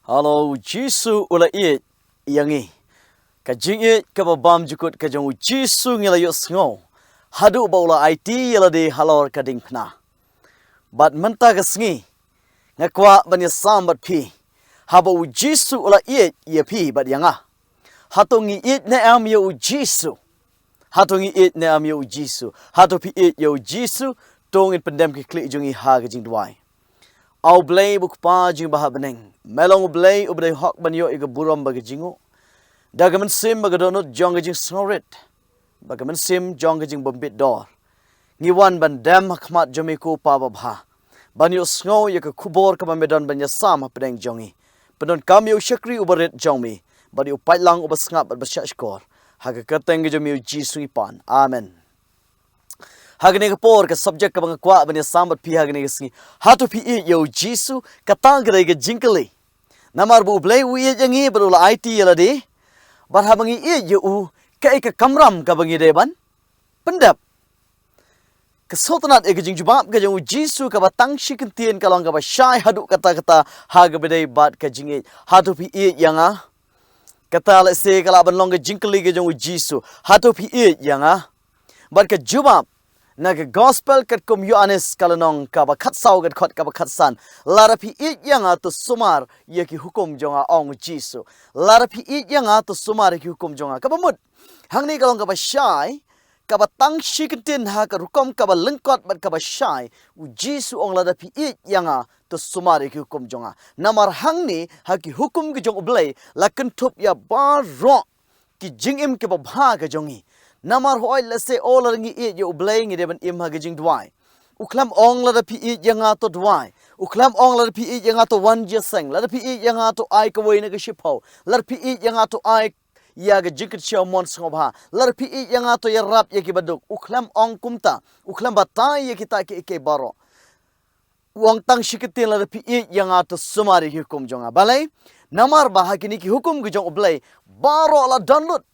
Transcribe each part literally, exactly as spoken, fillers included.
Halor u Jisu u la ïeit ïa ngi. Ka jingïeit kaba bymjukut ka jong u Jisu ngi la ïohsngew haduh ba u la aiti ïa lade halor ka diengphna. Bad mynta ka sngi nga kwah ban ïasam bad phi, haba u Jisu u la ïeit ïa phi bad ïa nga. Hato ngi ïeit ne em ïa u Jisu? Hato ngi ïeit ne em ïa u Jisu? Hato phi ïeit ïa u Jisu? To ngin pyndem ki khlieh jong ngi ha ka jingduwai. A U Blei ba U Kpa jong ngi ba ha bneng, me long U Blei uba dei hok ban ïoh ïa ka burom bad ka jingnguh, da ka mynsiem bad ka dohnud jong ka jingsngewrit bad ka mynsiem jong ka jingbym bit dor. Ngi wan ban dem ha khmat jong me, ko Pa babha, ban ïohsngew ïa ka khubor kaba me don ban ïasam hapdeng jong ngi. Pyndonkam ïa u shakri uba rit jong me bad ïa u paidlang uba sngap bad ba shahshkor, ha ka kyrteng ka jong me, u Jisu, ngi pan. Amen. Ha kane ka por, ka subject kaba nga kwah ban ïasam bad phi ha kane ka sngi, hato phi ïeit ïa u Jisu? Kata ka dei ka jingkylli. Namar ba U Blei u ïeit ïa ngi bad u la aiti ïa lade. Bad haba ngi ïeit ïa u, kaei ka kamram kaba ngi dei ban pyndep? Ka sngewtynnad ïa ka jingjubab ka jong u Jisu kaba tang shi kyntien ka long kaba shai haduh katta katta, ha kaba dei bad ka jingïeit. Hato phi ïeit ïa nga? Kata lehse ka lah ban long ka jingkylli ka jong u Jisu, hato phi ïeit ïa nga? Bad ka jubab na ka Gospel katkum u Ïoannis ka lynnong kaba khatsaw, ka dkhot kaba khatsan: Lada phi ïeit ïa nga, to sumar ïa ki hukum jong nga, ong u Jisu. Lada phi ïeit ïa nga, to sumar ïa ki hukum jong nga. Kaba mut, hangne ka long kaba shai, kaba tang shi kyntien ha ka rukom kaba lyngkot bad kaba shai. U Jisu u ong, lada phi ïeit ïa nga, to sumar ïa ki hukum jong nga. Namar hangne ha ki hukum ki jong U Blei la kynthup ïa baroh ki jingim kiba bha ka jong ngi. Namar hooid, lehse, o, lada ngi ïeit ïa U Blei, ngi dei ban im ha ka jingduwai. U khlem ong, lada phi ïeit ïa nga, to duwai. U khlem ong, lada phi ïeit ïa nga, to wan jingïaseng. Lada phi ïeit ïa nga, to ai kawei na ka shiphew. Lada phi ïeit ïa nga, to ai ïa ka jingkyrshan mon sngewbha. Lada phi ïeit ïa nga, to ïarap ïa ki baduk. U khlem ong kumta. U khlem batai ïa kita kiei kiei baroh. U ong tang shi kyntien, lada phi ïeit ïa nga, to sumar ïa ki hukum jong nga. Balei? Namar ba ha kine ki hukum ki jong U Blei, baroh la don lut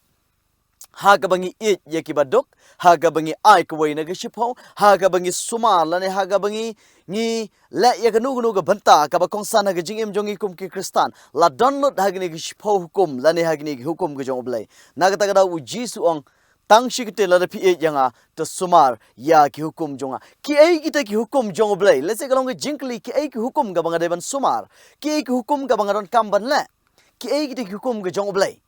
ha kaba ngi ïeit ïa ki baduk, ha kaba ngi ai kawei na ka shiphew, ha kaba ngi sumar, lane ha kaba ngi, ngi leh ïa kano kano ka bynta kaba kongsan ha ka jingim jong ngi kum ki Khristan. La don lut ha kine ki shiphew hukum, lane ha kine ki hukum ki jong U Blei. Na kata ka daw u Jisu u ong, tang shi kyntien, lada phi ïeit ïa nga, to sumar ïa ki hukum jong nga. Kiei kita ki hukum jong U Blei? Lehse ka long ka jingkylli, kiei ki hukum kaba nga dei ban sumar? Kiei ki hukum kaba nga donkam ban leh? Kiei kita ki hukum ki jong U Blei?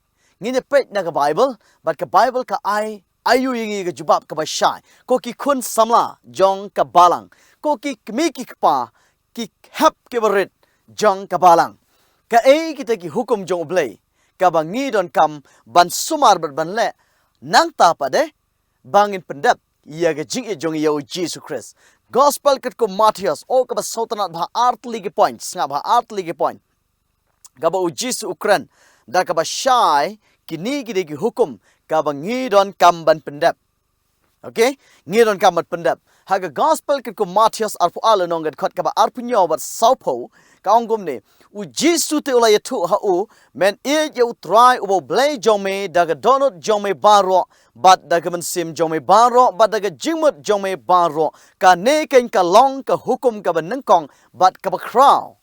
Ngin ïa peit na ka Baibl, bad ka Baibl ka ai, ai ïa ngi ka jubab kaba shai. Ko ki khun samla jong ka balang, ko ki kmie ki kpa, ki hep kiba rit jong ka balang, kaei kita ki hukum jong U Blei kaba ngi donkam ban sumar bad ban leh, nangta pat de ba ngin pyndep ïa ka jingïeit jong ngi ïa u Jisu Khrist? Gospel katkum u Mathaios, o, kaba sngewtynnad bha, artylli ki point, sngap bha, artylli ki point kaba u Jisu u kren da kaba shai, kine ki dei ki hukum kaba ngi donkam ban pyndep. Okay? Ngi donkam ban pyndep. Ha ka Gospel katkum u Mathaios arphew ar lynnong, ka dkhot kaba arphew hynñiew bad sawphew, ka ong kumne: U Jisu te u la ïathuh ha u, men ïeit ïa U Trai uba U Blei jong me da ka dohnud jong me baroh, bad da ka mynsiem jong me baroh, bad da ka jingmut jong me baroh. Kane keiñ ka long ka hukum kaba nyngkong bad kaba khraw.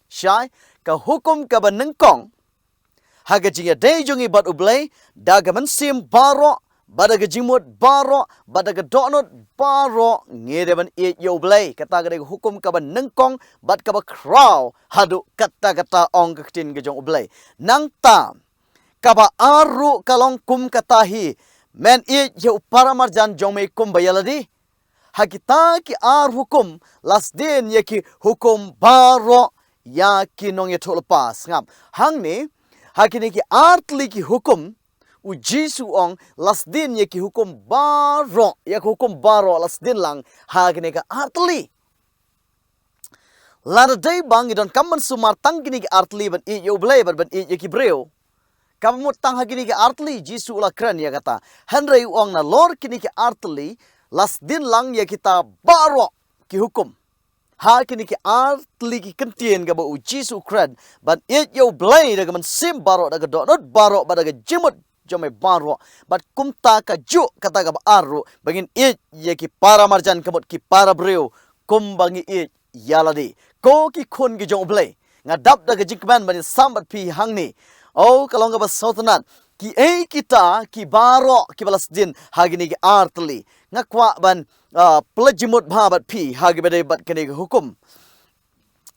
Shai, ka hukum kaba nyngkong ha ka jingïadei jong ngi bad U Blei, da ka mynsiem baroh, bad da ka jingmut baroh, bad da ka dohnud baroh, ngi dei ban ïeit ïa U Blei. Kata ka dei ka hukum kaba nyngkong bad kaba khraw haduh katta katta, ong ka ktien ka jong U Blei. Nangta kaba ar ruh ka long kum kata hi: Men ïeit ïa u paramarjan jong me kumba ïa lade. Ha kita ki ar hukum la sdien ïa ki hukum baroh ïa ki nongïathuhlypa. Sngap, hangne, ha kine ki artylli ki hukum, u Jisu u ong la sdien ïa ki hukum baroh, ïa ki hukum baroh la sdien lang ha kine ki artylli. Lada dei ba ngi donkam ban sumar tang kine ki artylli, ban ïeit ïa U Blei bad ban ïeit ïa ki briew, kaba mut tang ha kine ki artylli Jisu u la kren ïa kata. Hynrei u ong nalor kine ki artylli la sdien lang ïa kita baroh ki hukum. Ha kine ki artylli ki kyntien kaba u Jisu u kren, ban ïeit ïa U Blei da ka mynsiem baroh, da ka dohnud baroh, bad da ka jingmut jong me baroh, bad kumta kajuh kata kaba ar ruh, ba ngin ïeit ïa ki paramarjan, ka mut ki para briew, kumba ngi ïeit ïa lade. Ko ki khun ki jong U Blei, Nga dap da ka jingkmen ban ïasam bad phi hangne. O, ka long kaba sngewtynnat. Kiei kita ki baroh kiba la sdien ha kine ki ar tylli. Nga kwah ban, ah, pynleit jingmut bha bad phi ha kaba ïadei bad kane ka hukum.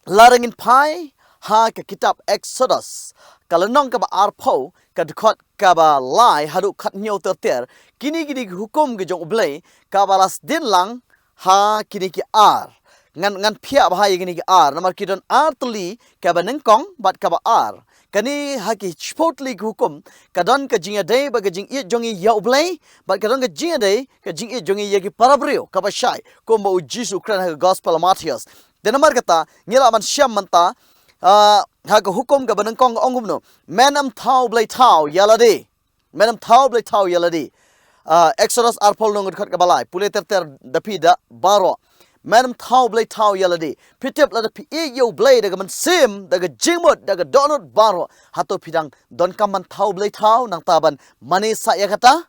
Lada ngin phai ha ka kitab Exodus, ka lynnong kaba arphew, ka dkhot kaba lai haduh khathynñiew ter ter, kine kine ki hukum ki jong U Blei kaba la sdien lang ha kine ki ar. Ngan, ngan phiah bha ïa kine ki ar, namar ki don ar tylli, kaba nyngkong bad kaba ar. Kane ha ki shiphew tylli ki hukum, ka don ka jingïadei bad ka jingïeit jong ngi ïa U Blei, bad ka don ka jingïadei, ka jingïeit jong ngi ïa ki para briew, kaba shai kumba U Jisu u kren ha ka Gospel Mathaios. Te namar kata, ngi lah ban shem mynta, ah, ha ka hukum kaba nyngkong ka ong kumno: Men ym thaw blei thaw ïa lade. Men ym thaw blei thaw ïa lade. Ah, Exodus arphew lynnong dkhot kaba lai. Pule ter ter da phi da baroh. Men ym thaw blei thaw ïa lade. Phi tip, lada phi ïeit ïa U Blei da ka mynsiem, da ka jingmut, da ka dohnud baroh, hato phi dang donkam ban thaw blei thaw, nangta ban mane sah ïa kata?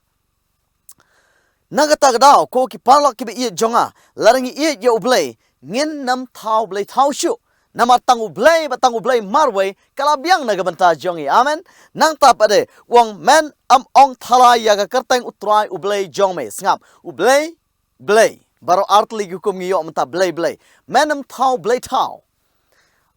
Na kata ka daw, ko ki paralok kiba ïeit jong nga, lada ngi ïeit ïa U Blei, ngin ym thaw blei thaw shuh. Namar tang U Blei, bad tang U Blei marwei, ka la biang na ka bynta jong ngi. Amen. Nangta pat de, u ong: Men ym ong thala ïa ka kyrteng U Trai U Blei jong me. Sngap, U Blei, Blei. Baroh ar tylli ki hukum ngi ïoh mynta Blei, Blei. Men ym thaw blei thaw.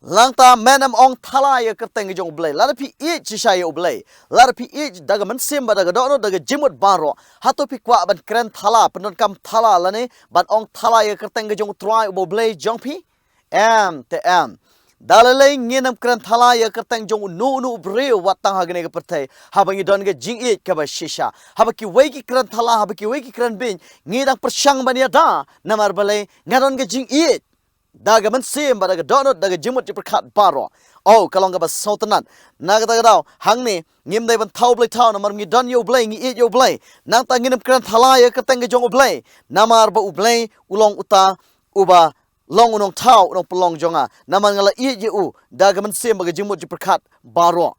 Nangta men ym ong thala ïa ka kyrteng ka jong U Blei. Lada phi ïeit shisha ïa U Blei, lada phi ïeit da ka mynsiem bad da ka dohnud, da ka jingmut baroh, hato phi kwah ban kren thala, pyndonkam thala lane ban ong thala ïa ka kyrteng ka jong U Trai uba U Blei jong phi? Em, te em. Da lei lei ngin ym kren thala ïa ka kyrteng jong uno uno u briew wat tang ha kane ka pyrthei, haba ngi don ka jingïeit kaba shisha. Haba kiwei ki kren thala, haba kiwei ki kren beiñ, ngi dang pyrshang ban ïada, namar balei? Nga don ka jingïeit da ka mynsiem bad da ka dohnud, da ka jingmut jingpyrkhat baroh. O, ka long kaba sngewtynnat. Na kata ka daw, hangne ngim dei ban thaw blei thaw, namar ngi don ïa U Blei, ngi ïeit ïa U Blei. Nangta ngin ym kren thala ïa ka kyrteng ka jong U Blei, namar ba U Blei u long uta uba long u nongthaw, u nongpynlong jong nga, namar nga la ïeit ïa u da ka mynsiem bad ka jingmut jingpyrkhat baroh.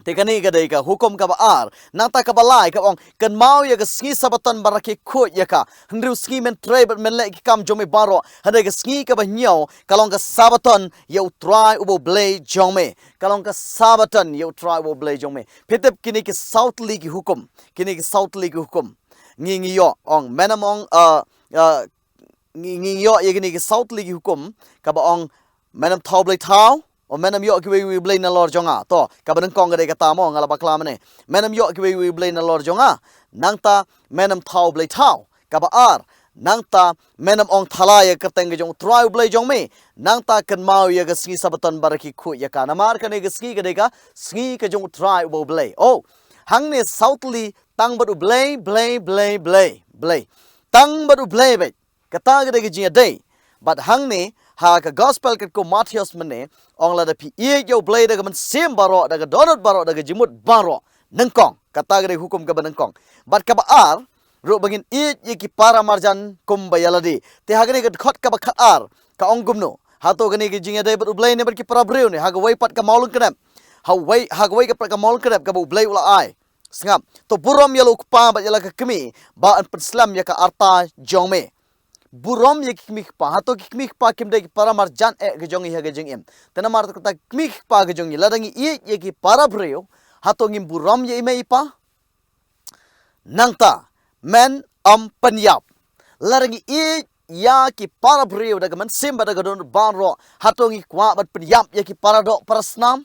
Te kane ka dei ka hukum kaba ar. Nangta kaba lai ka ong: Kynmaw ïa ka sngi Sabaton ban rakhe khuid ïa ka. Hynriew sngi men trei bad men leh ki kam jong me baroh, hynrei ka sngi kaba hynñiew ka long ka Sabaton ïa U Trai uba U Blei jong me. Ka long ka Sabaton ïa U Trai uba U Blei jong me. Phi tip, kine ki saw tylli ki hukum, kine ki saw tylli ki hukum, ngi, ngi ïoh ong, men ym ong, uh, uh, ngi, ngi ïoh ïa kine ki saw tylli ki hukum, kaba ong: Men ym thaw blei thaw, o men ym ïoh kiwei kiwei blei nalor jong nga. To, kaba nyngkong ka dei kata mo, nga la bakla mynne. Men ym ïoh kiwei kiwei blei nalor jong nga. Nangta men ym thaw blei thaw. Kaba ar, nangta men ym ong thala ïa ka kyrteng ka jong U Trai U Blei jong me. Nangta kynmaw ïa ka sngi Sabaton ban rakhe khuid ïa ka. Namar kane ka sngi ka dei ka sngi ka jong U Trai uba U Blei. O, hangne saw tylli tang bad U Blei, Blei, Blei, Blei, Blei. Tang bad U Blei beit. Kata ka dei ka jingïadei. Bad hangne, ha ka Gospel katkum u Mathaios mynne, ong: Lada phi ïeit ïa U Blei da ka mynsiem baroh, da ka dohnud baroh, da ka jingmut baroh. Nyngkong, kata ka dei hukum kaba nyngkong. Bad kaba ar ruh, ba ngin ïeit ïa ki para marjan kumba ïa lade. Te ha kane ka dkhot kaba khatar, ka ong kumno? Hato kane ka jingïadei bad U Blei ne bad ki para briew ne ha kawei pat ka mawlyngknep? Ha wei, ha kawei ka pat ka mawlyngknep kaba U Blei u la ai. Sngap. To burom ïa la u kpa bad ïa la ka kmie, ba yn pynslem ïa ka rta jong me. Burom ïa ki kmie ki kpa. Hato ki kmie ki kpa kim dei ki para marjan eh ka jong ngi ha ka jingim? Te namar kata ki kmie ki kpa ka jong ngi, lada ngi ïeit ïa ki para briew, hato ngim burom ïa i mei i pa? Nangta, men ym pynïap. Lada ngi ïeit ïa ki para briew da ka mynsiem bad da ka dohnud baroh, hato ngi kwah ban pynïap ïa ki para doh para snam?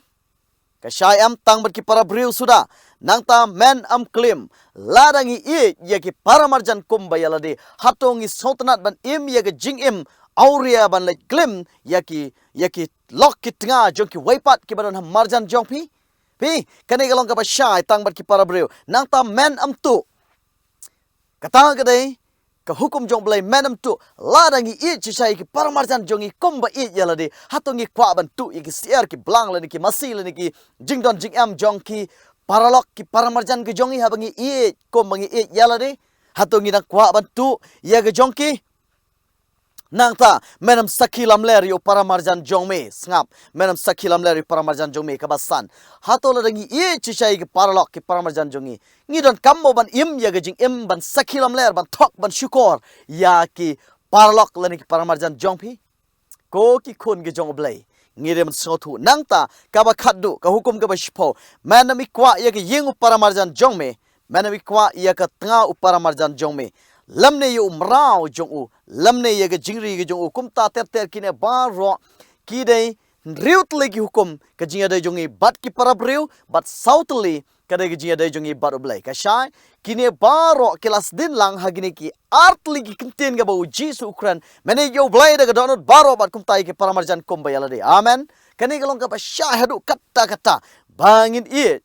Ka shai em, tang bad ki para briew suda. Nangta men ym klim. Lada ngi ïeit ïa ki para marjan kumba ïa lade, hato ngi sngewtynnat ban im ïa ka jingim awria ban leit klim ïa ki, ïa ki lok ki tnga jong kiwei pat kiba don ha marjan jong phi? Phi, kane ka long kaba shai, tang bad ki para briew. Nangta men ym tuh. Kata ka dei ka hukum jong U Blei, men ym tuh. Lada ngi ïeit shisha ïa ki para marjan jong ngi kumba ïeit ïa lade, hato ngi kwah ban tuh ïa ki syiar ki blang lane ki masi lane ki jingdon jingem jong ki paralok, ki para marjan ka jong ngi, haba ngi ïeit kumba ngi ïeit ïa lade? Hato ngi dang kwah ban tuh ïa ka jong ki? Nangta, men ym sakhi lamler ïa u para marjan jong me. Sngap, men ym sakhi lamler ïa u para marjan jong me. Kaba san, hato lada ngi ïeit shisha ïa ki paralok, ki para marjan jong ngi, ngi donkam mo ban im ïa ka jingim ban sakhi lamler, ban thok, ban shukor ïa ki paralok lane ki para marjan jong phi? Ko ki khun ki jong U Blei, Ngi dei ban sngewthuh. Nangta, kaba khatduh, ka hukum kaba shiphew. Men ym kwah ïa ka ïing u paramarjan jong me. Men ym kwah ïa ka tnga u paramarjan jong me. Lymne ïa u mraw jong u. Lymne ïa ka jingri ka jong u. Kumta ter ter kine baroh. Ki dei hynriew tylli ki hukum ka jingïadei jong ngi bad ki para briew, bad saw tylli ka dei ka jingïadei jong ngi bad U Blei. Ka shai, kine baroh ki la sdien lang ha kine ki ar tylli ki kyntien kaba U Jisu u kren. Men ïeit ïa U Blei da ka dohnud baroh bad kumta ïa ki paramarjan kumba ïa lade. Amen. Kane ka long kaba shai haduh katta katta. Ba ngin ïeit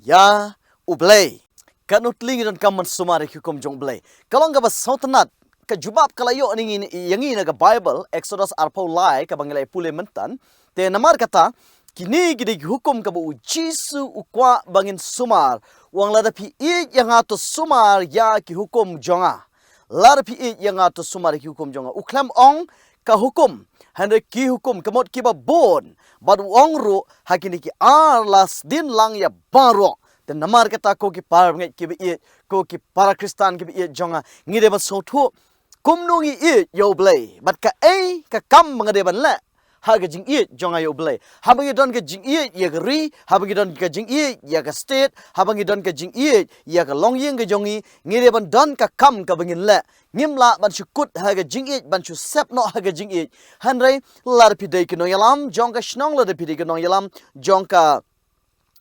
ïa U Blei. Katno tylli ngi donkam ban sumar ïa ki hukum jong U Blei. Ka long kaba sngewtynnat, ka jubab ka la ïoh ïa ngi, ïa ngi na ka Baibl, Exodus arphew lai, kaba ngi la pule mynta. Te namar kata, kine ki dei ki hukum kaba U Jisu u kwah ba ngin sumar. U ong lada phi ïeit ïa nga to sumar ïa ki hukum jong nga. Lada phi ïeit ïa nga to sumar ïa ki hukum jong nga. U khlem ong ka hukum. Hynrei ki hukum ka mut kiba bun. Bad u ong ruh ha kine ki ar la sdien lang ïa baroh. Te namar kata ko ki para bangeit kiba ïeit, ko ki para Khristan kiba ïeit jong nga. Ngi dei ban sngewthuh kumno ngi ïeit ïa U Blei. Bad kaei ka kam ba nga dei ban leh ha ka jingïeit jong nga ïa U Blei. Haba ngi don ka jingïeit ïa ka ri, haba ngi don ka jingïeit ïa ka state, haba ngi don ka jingïeit ïa ka longïing ka jong ngi, ngi dei ban don ka kam kaba ngin leh. Ngim lah ban shu kut ha ka jingïeit, ban shu sep noh ha ka jingïeit. Hynrei lada phi dei ki nongïalam jong ka shnong, lada phi dei ki nongïalam jong ka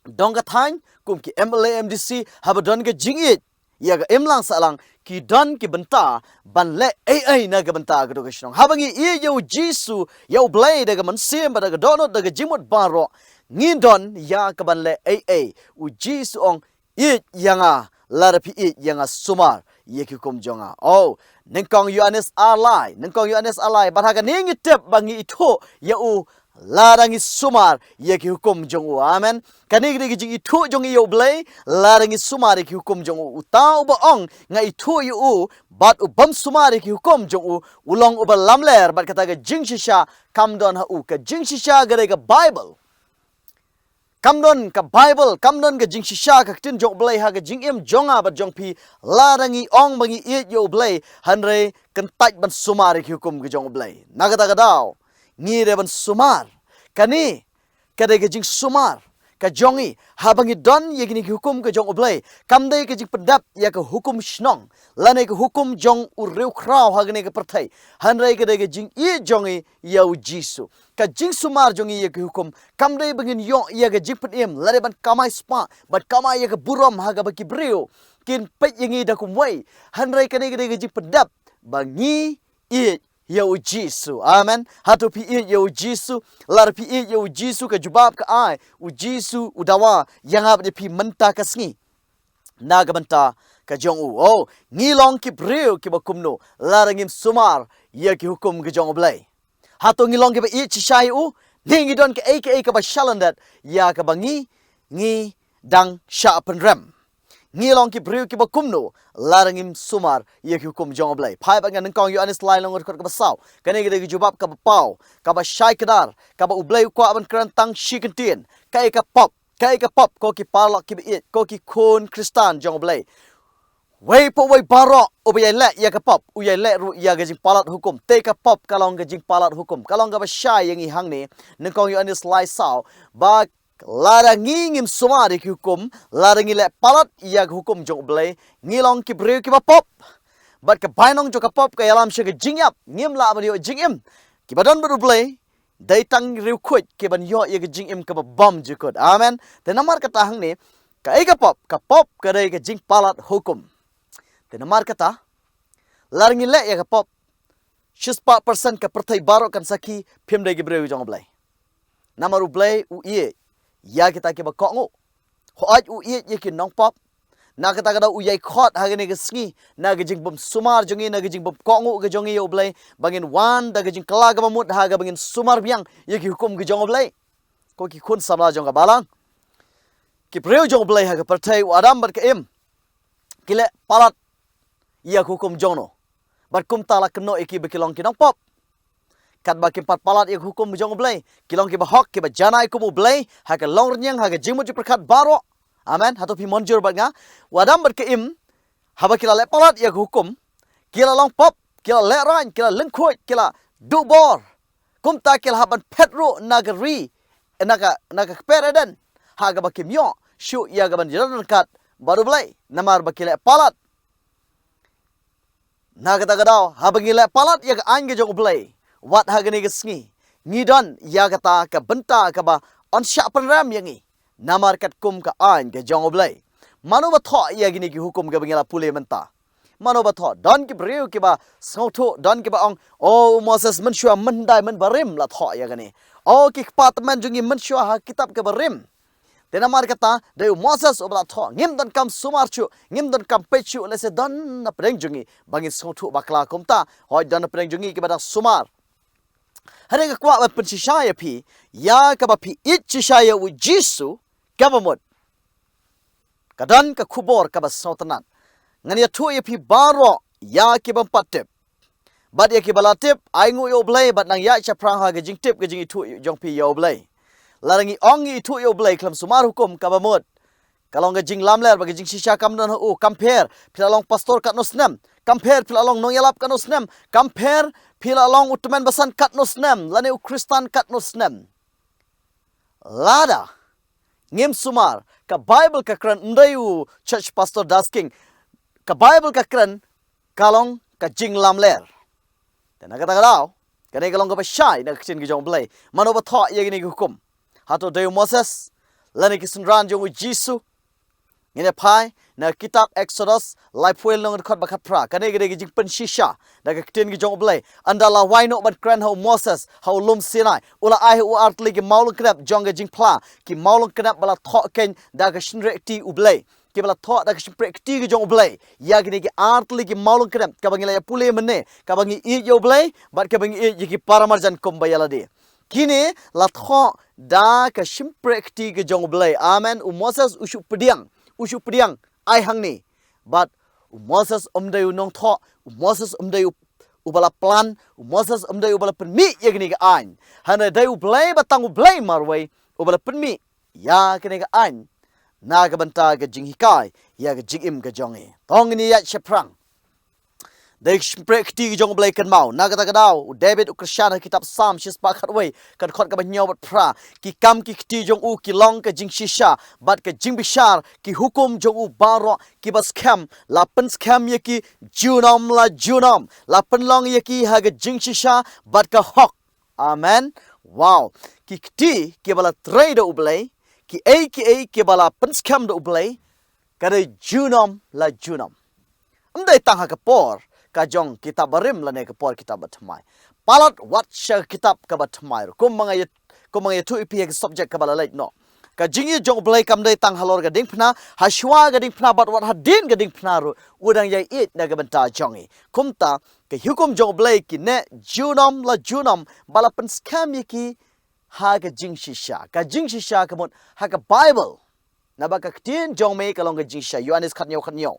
dong ka thaiñ, kum ki M L A, M D C, haba don ka jingïeit ïa ka imlang sahlang, ki don ki bynta ban leh ei ei na ka bynta ka dong ka shnong. Haba ngi ïeit ïa U Jisu, ïa U Blei da ka mynsiem bad da ka dohnud da ka jingmut baroh, ngi don ïa ka ban leh ei ei. U Jisu ong, ïeit ïa nga, lada phi ïeit ïa nga sumar ïa ki hukum jong nga. Oh, nyngkong Ïoannis ar lai, nyngkong Ïoannis ar lai, bad ha kane ngi tip ba ngi ithuh ïa u lada ngi sumar ïa ki hukum jong u. Amen. Kane ka dei ka jingithuh jong ngi ïa U Blei, lada ngi sumar ïa ki hukum jong u. Uta uba ong nga ithuh ïa u bad u bym sumar ïa ki hukum jong u, u long uba lamler bad kata ka jingshisha kam don ha u. Ka jingshisha ka dei ka Baibl. Kam don ka Baibl, kam don ka jingshisha ka ktien jong U Blei ha ka jingim jong nga bad jong phi, lada ngi ong ba ngi ïeit ïa U Blei, hynrei kyntait ban sumar ïa ki hukum ka jong U Blei. Na kata ka daw, ngi dei ban sumar. Kane ka dei ka jingsumar ka jong ngi, haba ngi don ïa kine ki hukum ka jong U Blei. Kam dei ka jingpyndep ïa ka hukum shnong lane ka hukum jong u riewkhraw ha kane ka pyrthei. Hynrei ka dei ka jingïeit jong ngi ïa U Jisu. Ka jingsumar jong ngi ïa ki hukum kam dei ba ngin ïoh ïa ka jingpynim lane ban kamai spah, ban kamai ïa ka burom ha kaba ki briew kin peit ïa ngi da kumwei. Hynrei kane ka dei ka jingpyndep ba ngi ïeit ïa U Jisu. Amen. Hato phi ïeit ïa U Jisu? Lada phi ïeit ïa U Jisu, ka jubab ka ai, U Jisu u dawa ïa nga bad ïa phi mynta ka sngi na ka bynta ka jong u. Oh, ngi long ki briew kiba kumno lada ngim sumar ïa ki hukum ka jong U Blei? Hato ngi long kiba ïeit shisha ïa u, ne ngi don kaei kaei kaba shalyndet ïa kaba ngi, ngi dang shah pynrem? Ngi long ki briew kiba kumno lada ngim sumar ïa ki hukum jong U Blei? Phai bad nga nyngkong Ïoannis lai, lynnong dkhot kaba saw. Kane ka dei ka jubab kaba paw, kaba shai kdar, kaba U Blei u kwah ban kren tang shi kyntien. Kaei ka pop? Kaei ka pop, ko ki paralok kiba ïeit, ko ki khun Khristan jong U Blei? Wei pa wei baroh uba ïai leh ïa ka pop, u ïai leh ruh ïa ka jingpalat hukum. Te ka pop ka long ka jingpalat hukum. Ka long kaba shai ïa ngi hangne, nyngkong Ïoannis lai saw, ba lada ngi ngim sumar ïa ki hukum, lada ngi leh palat ïa ka hukum jong U Blei, ngi long ki briew kiba pop. Bad ka bainong jong ka pop ka ïalam sha ka jingïap, ngim lah ban ïoh jingim. Kiba don bad U Blei dei tang riewkhuid ki ban ïoh ïa ka jingim kaba bymjukut. Amen. Te namar kata hangne, kaei ka pop? Ka pop ka dei ka jingpalat hukum. Te namar kata, lada ngi leh ïa ka pop, shispah percent ka pyrthei baroh kan sakhi phim dei ki briew jong U Blei. Namar U Blei u ïeit ïa kita kiba kohnguh. Hooid u ïeit ïa ki nongpop. Na kata ka daw u ïai khot ha kane ka sngi, na ka jingbymsumar jong ngi, na ka jingbymkohnguh ka jong ngi ïa U Blei, ba ngin wan da ka jingkylla kaba mut ha kaba ngin sumar biang ïa ki hukum ki jong U Blei. Ko ki khun samla jong ka balang, ki briew jong U Blei ha ka pyrthei, u Adam bad ka Im, ki leh palat ïa ka hukum jong no? Bad kumta la kynnoh ïa ki ba ki long ki nongpop. Katba kim pat palat ïa ka hukum jong U Blei, ki long kiba hok, kiba janai kum U Blei ha ka longrynïeng, ha ka jingmut jingpyrkhat baroh. Amen. Hato phi mynjur bad nga? U Adam bad ka Im, haba ki la leh palat ïa ka hukum, ki la long pop, ki la lehraiñ, ki la lyngkhuid, ki la duh bor. Kumta ki la hap ban phet ruh na ka ri, na ka, na ka kper Eden, ha kaba kim ïoh shuh ïa kaban ïadon ryngkat bad U Blei, namar ba ki leh palat. Na kata ka daw, haba ngi leh palat ïa ka aiñ ka jong U Blei, wat ha kane ka sngi, ngi don ïa kata ka bynta kaba yn shah pynrem ïa ngi, namar katkum ka aiñ ka jong U Blei. Mano ba thoh ïa kine ki hukum kaba ngi la pule mynta? Mano ba thoh? Don ki briew kiba sngewthuh, don kiba ong, "O, u Moses mynshuwa, mynhyndai mynbarim la thoh ïa kane. O, ki kpa tymmen jong ngi mynshuwa ha kitab kaba rim." Te namar kata, dei u Moses uba la thoh, ngim donkam sumar shuh, ngim donkam peit shuh, lehse don na pdeng jong ngi ba ngin sngewthuh bakla kumta, hooid don na pdeng jong ngi kiba dang sumar. Hynrei nga kwah ban pynshisha ïa phi, ïa kaba phi ïeit shisha ïa u Jisu, kaba mut, ka don ka khubor kaba sngewtynnat. Ngan ïathuh ïa phi baroh, ïa ki bym pat tip bad ïa kiba la tip, ai nguh ïa U Blei bad nang ïaid shaphrang ha ka jingtip ka jingithuh jong phi ïa U Blei. Lada ngi ong ngi ithuh ïa U Blei khlem sumar hukum, kaba mut, ka long ka jinglamler bad ka jingshisha kam don ha u. Kam pher phi la long pastor katno snem, kam pher phi la long nongïalap katno snem, kam pher phi la long u tymmen basan katno snem, lane u Khristan katno snem. Lada ngim sumar, ka Baibl ka kren, ym dei u church pastor Das King, ka Baibl ka kren, ka long ka jinglamler. Te na kata ka daw, kane ka long kaba shai na ka ktien ka jong U Blei. Mano ba thoh ïa kine ki hukum? Hato dei u Moses, lane ki synran jong u Jisu? Ngin ïa phai na kitab Exodus laiphew lynnong dkhot ba khatphra. Kane ka dei ka jingpynshisha da ka ktien ka jong U Blei. Ynda la wai noh ban kren ha u Moses ha u lum Sinai, u la ai ha u artylli ki mawlyngknep jong ka jingphla, ki mawlyngknep ba la thoh keiñ da ka shynreh kti U Blei, kiba la thoh da ka shynreh kti ka jong U Blei. Ïa kine ki artylli ki mawlyngknep kaba ngi la ïa pule mynne, kaba ngi ïeit ïa U Blei bad kaba ngi ïeit ïa ki paramarjan kumba ïa lade. Kine la thoh da ka shynreh kti ka jong U Blei. Amen. U Moses u shu pdiang, u shu pdiang, ai hangne. Bad u Moses um dei u nongthoh, u Moses um dei u, uba la plan, u Moses um dei uba la pynmih ïa kine ki aiñ. Hynrei dei U Blei, ba tang U Blei marwei uba la pynmih ïa kine ki aiñ na ka bynta ka jinghikai ïa ka jingim ka jong ngi. To ngin ïa ïaid shaphrang. Dei ka shynreh kti ka jong U Blei, kynmaw. Na kata ka daw, u David u kyrshan ha kitab Salm shispah khatwei, ka dkhot kaba hynñiew bad phra: Ki kam ki kti jong u ki long ka jingshisha bad ka jingbishar, ki hukum jong u baroh kiba skhem. La pynskhem ïa ki junom la junom, la pynlong ïa ki ha ka jingshisha bad ka hok. Amen. Wow. Ki kti kiba la trei da U Blei, kiei kiei kiba la pynskhem da U Blei, ka dei junom la junom. Ym dei tang ha ka por ka jong kitab barim lane ka por kitab bathymmai. Palat wat sha ka kitab kaba thymmai ruh. Kumba nga ïa, kumba nga ïathuh ïa phi ha ka subject kaba la leit noh, ka jingïeit jong U Blei kam dei tang halor ka diengphna, ha shuwa ka diengphna bad wat hadien ka diengphna ruh u dang ïa ïeit na ka bynta jong ngi. Kumta, ki hukum jong U Blei ki neh junom la junom, ba la pynskhem ïa ki ha ka jingshisha. Ka jingshisha ka mut ha ka Baibl. Naba ka ktien jong me ka long ka jingshisha. Ïoannis khathynñiew khathynñiew.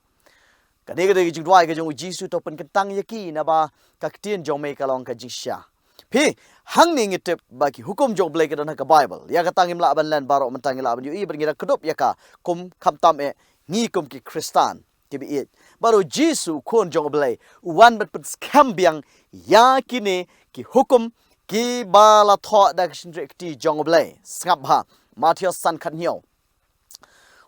Kane ka dei ka jingduwai ka jong u Jisu, to pynkyntang ïa ki, naba ka ktien jong me ka long ka jingshisha. Phi, hangne ngi tip ba ki hukum jong U Blei ki don ha ka Baibl. Ïa kata ngim lah ban len baroh, mynta ngi lah ban ïohi bad ngi da kdup ïa ka kum khamtam eh ngi kum ki Khristan kiba ïeit. Bad u Jisu, u Khun jong U Blei, u wan ban pynskhem biang ïa kine ki hukum kiba la thoh da ka shynreh kti jong U Blei. Sngap bha, Mathaios san khathynñiew.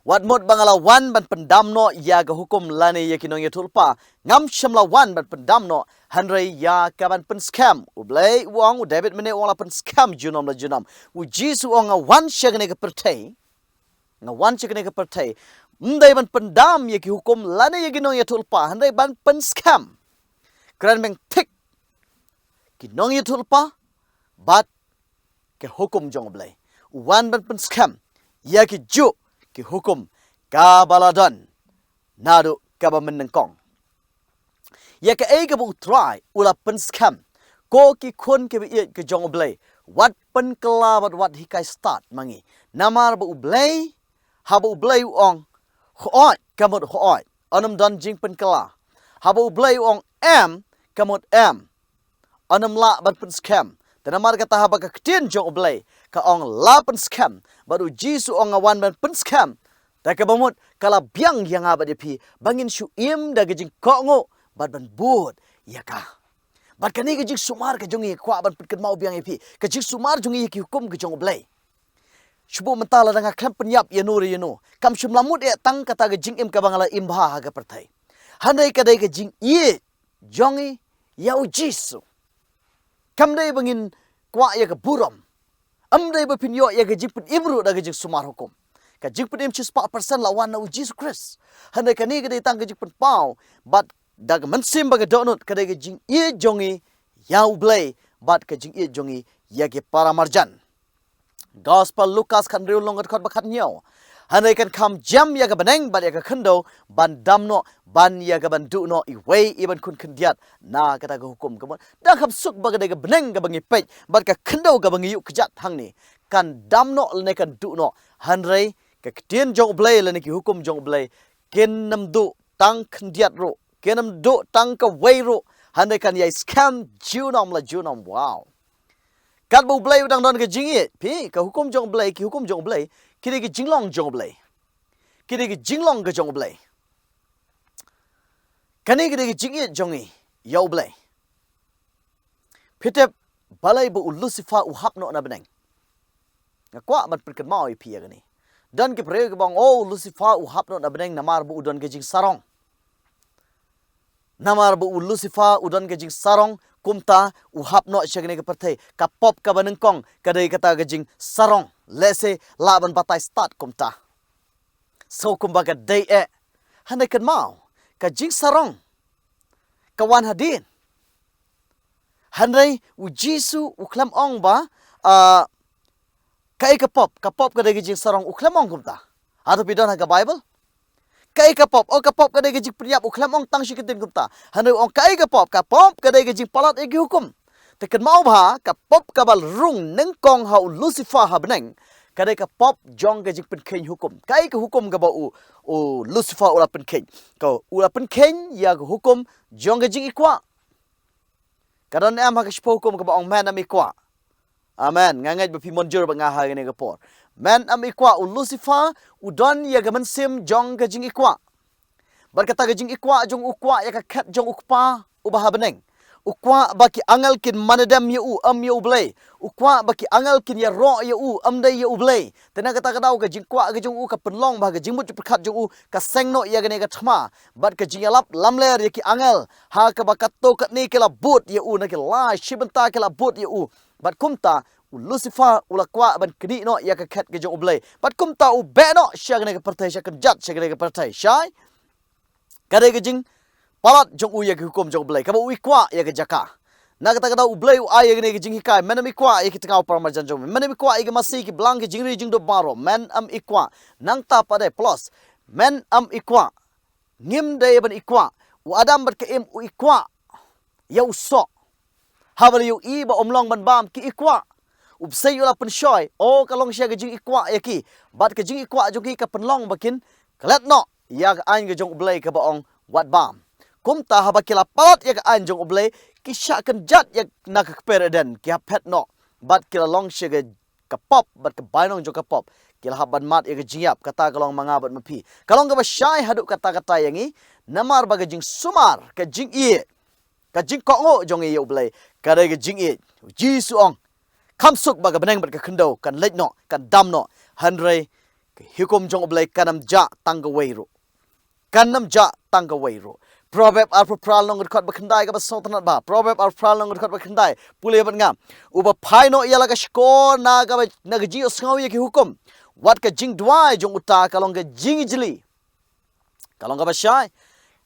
Wat mut ba nga la wan ban pyndam noh ïa ka hukum lane ïa ki nongïathuhlypa, ngam shym la wan ban pyndam noh, hynrei ïa ka ban pynskhem. U Blei u ong, u David mynne u ong la pynskhem junom la junom. U Jisu u ong nga wan sha kane ka pyrthei, nga wan sha kane ka pyrthei ym dei ban pyndam ïa ki hukum lane ïa ki nongïathuhlypa, hynrei ban pynskhem. Kren beit thik, ki nongïathuhlypa bad ki hukum jong U Blei. U wan ban pynskhem ïa kijuh ki hukum kaba la don naduh kaba mynnyngkong. Ïa kaei kaba U Trai u la pynskhem, ko ki khun kiba ïeit ka jong U Blei, wat pynkylla bad wat hikai stad ma ngi. Namar ba U Blei, haba U Blei u ong hooid, ka mut hooid, ym don jingpynkylla. Haba U Blei u ong em, ka mut em, ym lah ban pynskhem. Te namar kata haba ka ktien jong U Blei ka ong la pynskhem, bad u Jisu u ong nga wan ban pynskhem, te kaba mut ka la biang ïa nga bad ïa phi ba ngin shu im da ka jingkohnguh bad ban bud ïa ka. Bad kane ka jingsumar ka jong ngi, kwah ban pynkynmaw biang ïa phi, ka jingsumar jong ngi ïa ki hukum ka jong U Blei. Shu buh mynta lada nga khlem pynïap ïano re ïano, kam shym la mut eh tang kata ka jingim kaba nga la im bha ha ka pyrthei. Hynrei ka dei ka jingïeit jong ngi ïa U Jisu. Kam dei ba ngin kwah ïa ka burom. Ym dei ba phin ïoh ïa ka jingpynim ruh da ka jingsumar hukum. Ka jingpynim shispah persen la wan na U Jisu Khrist. Hynrei kane ka dei tang ka jingpynpaw bad da ka mynsiem bad ka dohnud, ka dei ka jingïeit jong ngi ïa U Blei bad ka jingïeit jong ngi ïa ki para marjan. Gospel Lukas khathynriew, lynnong ka dkhot ba khathynñiew. Hynrei kan kham jem ïa ka bneng bad ïa ka khyndew ban dam noh, ban ïa kaban duh noh iwei i ban khun khyndiat na kata ka hukum. Ka mut, dang kham suk ba ka dei ka bneng kaba ngi peit bad ka khyndew kaba ngi ïuh kjat hangne, kan dam noh lane kan duh noh. Hynrei ka ktien jong U Blei lane ki hukum jong U Blei kin ym duh tang khyndiat ruh, kin ym duh tang kawei ruh, hynrei kan ïai skhem junom la junom. Wow. Katba U Blei u dang don ka jingïeit, phi, ka hukum jong U Blei, ki hukum jong U Blei ki dei ka jinglong jong U Blei. Ki dei ka jinglong ka jong U Blei. Kane ka dei ka jingïeit jong ngi ïa U Blei. Phi tip balei ba u Lucifer u hap noh na bneng? Nga kwah ban pynkynmaw ïa phi ïa kane. Don ki briew kiba ong, oh, u Lucifer u hap noh na bneng namar ba u don ka jingsarong. Namar ba u Lucifer u don ka jingsarong, kumta u hap noh sha kane ka pyrthei. Ka pop kaba nyngkong ka dei kata ka jingsarong. Lehse lah ban batai stad kumta. So kumba ka dei eh. Hynrei kynmaw, ka jingsarong ka wan hadien. Hynrei U Jisu u khlem ong ba, ah, kaei ka pop, ka pop ka dei ka jingsarong, u khlem ong kumta. Hato phi don ha ka Bible? Kaei ka pop, oh, ka pop ka dei ka jingpynïap, u khlem ong tang shi kyntien kumta. Hynrei u ong kaei ka pop, ka pop ka dei ka jingpalat ïa ki hukum. Te kynmaw bha, ka pop kaba rung nyngkong ha u Lucifer ha bneng ka dei ka pop jong ka jingpynkheiñ hukum. Kaei ka hukum kaba u, u Lucifer u la pynkheiñ? Ka, u la pynkheiñ ïa ka hukum jong ka jingikwah. Ka don em ha ka shiphew hukum kaba ong men ym ikwah? Amen. Nga ngeit ba phi mynjur bad nga ha kane ka por. Men ym ikwah, u Lucifer u don ïa ka mynsiem jong ka jingikwah. Bad kata ka jingikwah jong u, u kwah ïa ka khet jong u Kpa uba ha bneng. U kwah ba ki angel kin mane dem ïa u, ym ïa U Blei. U kwah ba ki angel kin ïaroh ïa u, ym dei ïa U Blei. Te na kata ka daw ka jingkwah ka jong u ka pynlong ba ka jingmut jingpyrkhat jong u ka seng noh ïa kane ka thma. Bad ka jingïalap lamler ïa ki angel, ha kaba katto katne ki la bud ïa u, na ki lai shi bynta ki la bud ïa u. Bad kumta u Lucifer u la kwah ban knieh noh ïa ka khet ka jong U Blei. Bad kumta u beh noh sha kane ka pyrthei, sha kynjat sha kane ka pyrthei. Shai? Ka dei ka jingpalat jong u ïa ki hukum jong U Blei, kaba u ikwah ïa ka jaka. Na kata ka daw U Blei u ai ïa kane ka jinghikai, men ym ikwah ïa ki tnga u para marjan jong me, men ym ikwah ïa ki masi, ki blang, ki jingri jingdup baroh, men ym ikwah. Nangta pat de plus, men ym ikwah. Ngim dei ban ikwah. U Adam bad ka Im u ikwah ïa u soh. Haba la ïohi ba ym long ban bam, ki ikwah. U bseiñ u la pynshoi, oh, ka long shisha ka jingikwah ïa ki. Bad ka jingikwah jong ki ka pynlong ba kin klet noh ïa ka aiñ ka jong U Blei kaba ong wat bam. Kumta haba ki la palat ïa ka aiñ jong U Blei, ki shah kynjat ïa na ka kper Eden, ki hap phet noh. Bad ki la long shisha ka, ka pop bad ka bainong jong ka pop. Ki la hap ban mad ïa ka jingïap, kata ka long ma nga bad ma phi. Ka long kaba shai haduh katta katta ïa ngi, namar ba ka jingsumar, ka jingïeit, ka jingkohnguh jong ngi ïa U Blei ka dei ka jingïeit. U Jisu ong, kham suk ba ka bneng bad ka khyndew kan leit noh, kan dam noh, hynrei ka hukum jong U Blei kan ym jah tang kawei ruh. Kan ym jah tang kawei ruh. Proverb arphew phra, lynnong ka dkhot ba khyndai kaba sngewtynnat bha. Proverb arphew phra, lynnong ka dkhot ba khyndai. Pule bad nga. Uba phai noh ïa la ka shkor na kaba, na ka jingïohsngew ïa ki hukum, wat ka jingduwai jong uta ka long ka jingijli. Ka long kaba shai.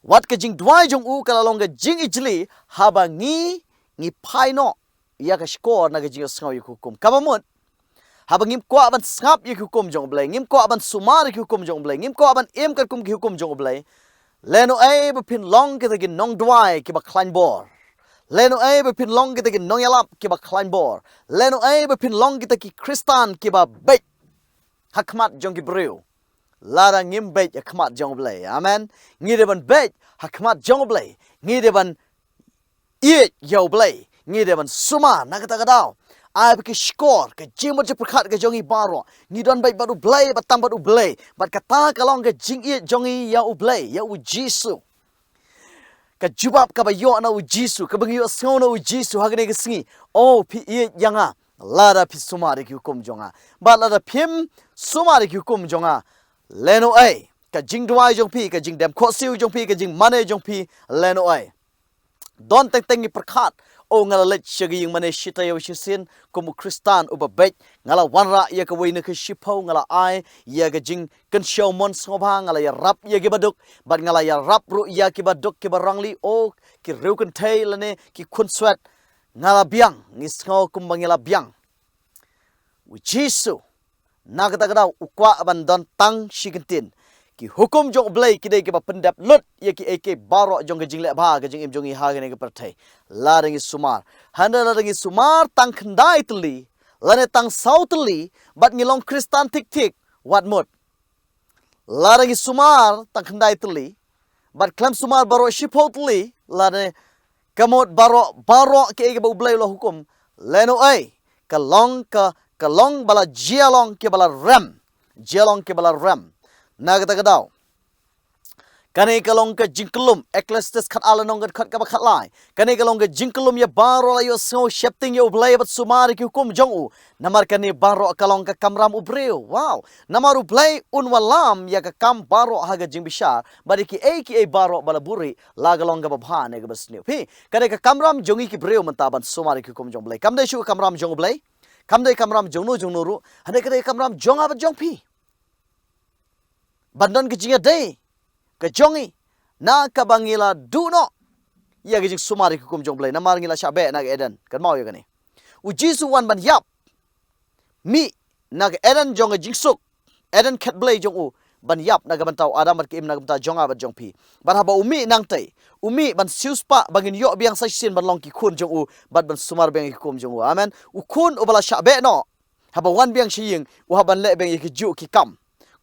Wat ka jingduwai jong u ka la long ka jingijli haba ngi, ngi phai noh ïa ka shkor na ka jingïohsngew ïa ki hukum. Kaba mut, haba ngim kwah ban sngap ïa ki hukum jong U Blei, ngim kwah ban sumar ïa ki hukum jong U Blei, ngim kwah ban im katkum ki hukum jong U Blei, lehnohei ba phin long kita ki nongduwai kiba khlaiñ bor. Lehnohei ba phin long kita ki nongïalap kiba khlaiñ bor. Lehnohei ba phin long kita ki Khristan kiba beit ha khmat jong ki briew. Lada ngim beit ha khmat jong U Blei. Amen. Ngi dei ban beit ha khmat jong U Blei. Ngi dei ban ïeit ïa U Blei. Ngi dei ban sumar na kata ka daw. Ai ba ki shkor, ka jingmut jingpyrkhat ka jong ngi baroh, ngi don beit bad U Blei, bad tam bad U Blei. Bad kata ka long ka jingïeit jong ngi ïa U Blei, ïa U Jisu. ka jubab kaba ïoh na u Jisu, kaba ngi ïohsngew na u Jisu ha kane ka sngi. O, phi ïeit ïa nga lada phi sumar ïa ki hukum jong nga. Bad lada phim sumar ïa ki hukum jong nga, lehnohei ka jingduwai jong phi, ka jingdem khohsiew jong phi, ka jingmane jong phi, lehnohei. Don teng teng ngi pyrkhat, o, nga la leit sha ka ïingmane shi taïew shisien kum u Khristan uba beit, nga la wanrah ïa kawei na ka shiphew, nga la ai ïa ka jingkynshew mon sngewbha, nga la ïarap ïa kiba duk, bad nga la ïarap ruh ïa kiba duk kiba rangli, o, ki riewkynthei lane ki khunswet. Nga la biang, ngi sngew kumba ngi la biang. U Jisu, na kata ka daw, u kwah ban don tang shi kyntien. Ki hukum jong U Blei ki dei kiba pyndep lut ïa kiei kiei baroh jong ka jingleh bha ka jingim jong ngi ha kane ka pyrthei. Lada ngi sumar. Hynrei lada ngi sumar tang khyndai tylli, lane tang saw tylli, bad ngi long Khristan thik thik, wat mut. Lada ngi sumar tang khyndai tylli, bad khlem sumar baroh shiphew tylli, lane ka mut baroh, baroh kiei kiei ba U Blei u la hukum, lehnohei, ka long ka, ka long ba la jia long kiba la rem. Jia long kiba la rem. Na kata ka daw, kane ka long ka jingkyllum, Ecclesiastes khatar lynnong ka dkhot kaba khatlai. Kane ka long ka jingkyllum ïa baroh, la ïohsngew sheptieng ïa U Blei bad sumar ïa ki hukum jong u. Namar kane baroh ka long ka kamram u briew. Wow. Namar U Blei un wallam ïa ka kam baroh ha ka jingbishar, bad ïa kiei kiei baroh ba la buhrieh, la ka long kaba bha ne kaba sniew. Phi, ka dei ka kamram jong ngi ki briew mynta ban sumar ïa ki hukum jong U Blei. Kam dei shuh ka kamram jong U Blei, kam dei kamram jong no jong no ruh, hynrei ka dei kamram jong nga bad jong phi. Ban don ka jingïadei ka jong ngi, na kaba ngi la duh noh ïa ka jingsumar ïa ki hukum jong U Blei, namar ngi la shah beh na ka Eden. Kynmaw ïa kane. U Jisu u wan ban ïap. Mih na ka Eden jong ka jingsuk, Eden khet Blei jong u, ban ïap na ka bynta u Adam bad ka Im, na ka bynta jong nga bad jong phi. Bad haba u mih nangtei, u mih ban siewspah ba ngin ïoh biang sa shisien ban long ki khun jong u, bad ban sumar biang ïa ki hukum jong u. Amen. U khun uba la shah beh noh, haba wan biang sha ïing, u hap ban leh biang ïa ki juh ki kam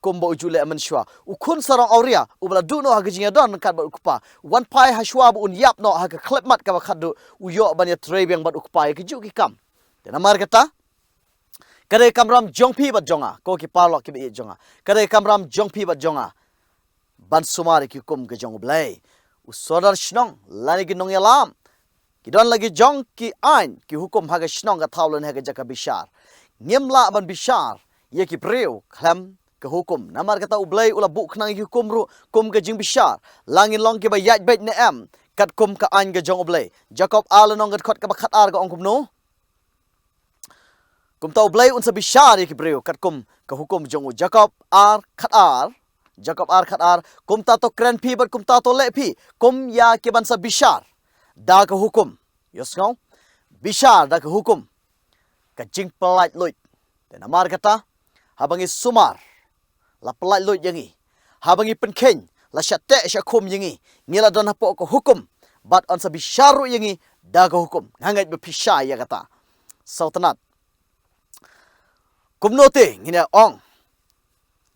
kumba u ju leh mynshuwa. U khun sarong awria uba la duh noh ha ka jingïadon ryngkat bad u kpa, u wan phai ha shuwa ba un ïap noh ha ka khyllipmat kaba khatduh, u ïoh ban ïatrei biang bad u kpa ïa ki juh ki kam. Te namar kata, ka dei kamram jong phi bad jong nga, ko ki paralok kiba ïeit jong nga. Ka dei kamram jong phi bad jong nga ban sumar ïa ki hukum ka jong U Blei. U sordar shnong lane ki nongïalam ki don la ki jong ki aiñ ki hukum ha ka shnong, ka thaw lane ha ka jaka bishar. Ngim lah ban bishar ïa ki briew khlem ka hukum. Namar kata U Blei u la buh khnang ïa ki hukum ruh kum ka jingbishar, la ngin long kiba ïaid beit ne em katkum ka aiñ ka jong U Blei. Jakob ar lynnong ka dkhot kaba khatar ka ong kumno? Kumta U Blei un sa bishar ïa ki briew katkum ka hukum jong u. Jakob ar khatar, Jakob ar khatar, kumta to kren phi bad kumta to leh phi, kum ïa ki ban sa bishar da ka hukum. Ïohsngew, bishar da ka hukum, ka jingpyllait luid. Te namar kata, haba ngi sumar, la pyllait luid ïa ngi. Haba ngi pynkheiñ, la shah teh shah khum ïa ngi. Ngi la don hapoh ka hukum, bad yn sa bishar ruh ïa ngi da ka hukum. Nga ngeit ba phi shai ïa kata. Sngewtynnat. Kumno te ngin ïa ong